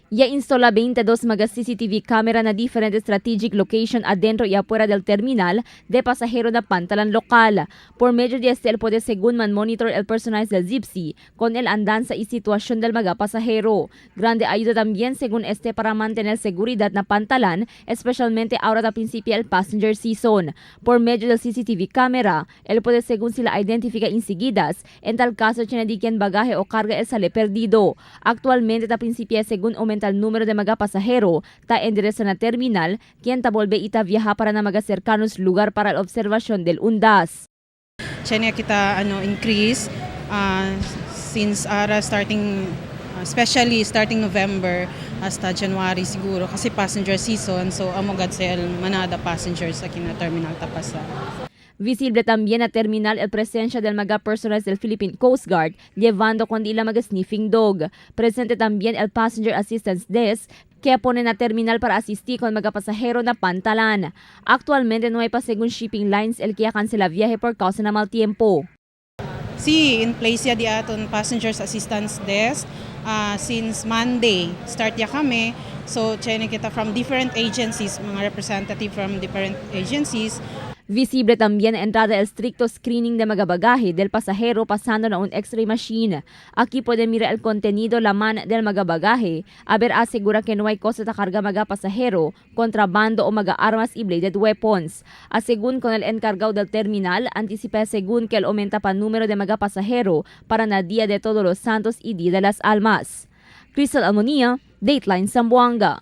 Ya instala 22 mga CCTV camera na diferente strategic location adentro y afuera del terminal de pasajero na Pantalan local. Por medio de este, el puede según man monitor el personal del Zipsi con el andanza y situación del mga pasajero. Grande ayuda también según este para mantener seguridad na Pantalan, especialmente ahora da principio el passenger season. Por medio del CCTV camera, él puede según sila identifica enseguidas, en tal caso tiene quien bagaje o carga el sale perdido. Actualmente ta principio según aumenta el número de mga pasajero, ta endereza na terminal, quien ta volve ita viaja para na mga cercanos lugar para la observación del undas. Chene kita ano increase since ara starting especially starting November hasta January siguro kasi passenger season, so amo gad sel manada passengers sa kina terminal tapasa. Visible también a terminal el presencia del mga personal del Philippine Coast Guard llevando con ila mga sniffing dog. Presente también el Passenger Assistance Desk que pone na terminal para asistir con mga pasahero na Pantalan. Actualmente no hay pa según shipping lines el que cancela viaje por causa na mal tiempo. Si in place ya di aton passengers assistance desk since Monday start ya kami, so chene kita from different agencies, mga representative from different agencies. Visible también entrada el estricto screening de mga bagaje del pasajero pasando na un x-ray machine. Aquí pueden mirar el contenido laman del mga bagaje, a ver asegura que no hay cosa ta carga mga pasajero, contrabando o mga armas y bladed weapons. A según con el encargado del terminal, anticipa según que el aumenta pa número de mga pasajero para na Día de Todos los Santos y Día de las Almas. Crystal Almonia, Dateline Zamboanga.